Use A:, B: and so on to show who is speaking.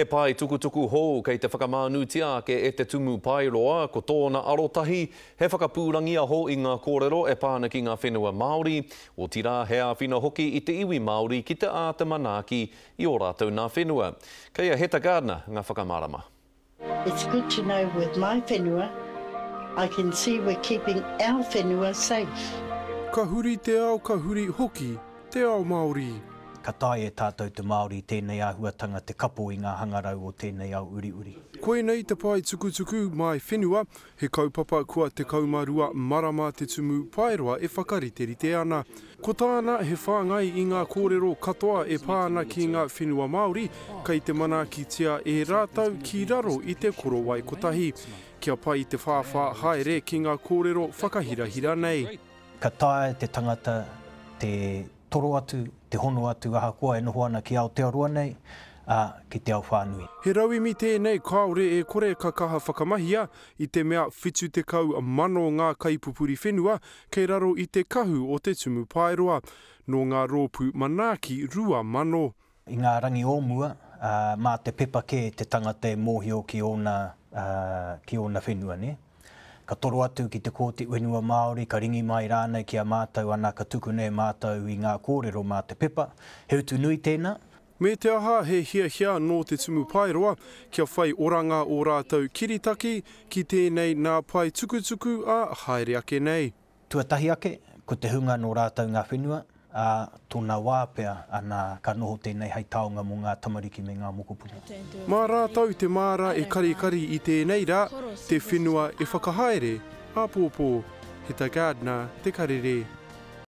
A: He pae tukutuku hou kei te whakamānutia ake e Te Tumu Paeroa, ko tōna arotahi, he whakapūrangiaho i ngā kōrero e pā ana ki ngā whenua Māori, otirā he āwhina hoki i te iwi Māori ki te āta manaaki i ō rātou nā whenua. Kei a Heta Gardiner ngā whakamārama.
B: It's good to know with my whenua, I can see we're keeping our whenua safe.
C: Ka huri te ao ka huri hoki te ao Māori.
D: Ka taea e tātou te Māori tēnei āhuatanga te kapo i ngā hangarau o tēnei ao uriuri.
C: Koinei te pae tukutuku My Whenua, he kaupapa kua 12 marama Te Tumu Paeroa e whakariterite ana. Ko tāna he whāngai i ngā kōrero katoa e pā ana ki ngā whenua Māori kei te manaakitia e rātou ki raro i te korowai kotahi, kia pai te whāwhā haere ki ngā kōrero whakahirahira nei.
D: Ka taea te tangata te toro atu, te hono atu ahakoa e noho ana ki Aotearoa nei, ā, ki te ao whānui.
C: He rauemi tēnei kāore e kore ka kaha whakamahia, i te mea 70,000 ngā kaipupuri whenua kei raro i te kahu o Te Tumu Paeroa, nō ngā rōpū manaaki 2,000.
D: I ngā rangi o mua, mā te pepa kē te tangata e mōhio ki ōna, ki ōna whenua, nē. Ka toro atu ki te Kōti Whenua Māori, ka ringi mai rānei ki a mātou, ana ka tukuna e mātou i ngā kōrero mā te pepa. He utu nui tēnā.
C: Me te aha, he hiahia nō Te Tumu Paeroa kia whai oranga ō rātou kiritaki ki tēnei nā pae tukutuku ā haere ake nei.
D: Tuatahi ake, ko te hunga nō rātou ngā whenua, ā, tōna wā pea, ana, ka noho tēnei hei taonga mō ngā tamariki me ngā mokopuna.
C: Mā rātou te māra e karikari i tēnei rā, te whenua e whakahaere āpōpō. Heta Gardner, Te Karere.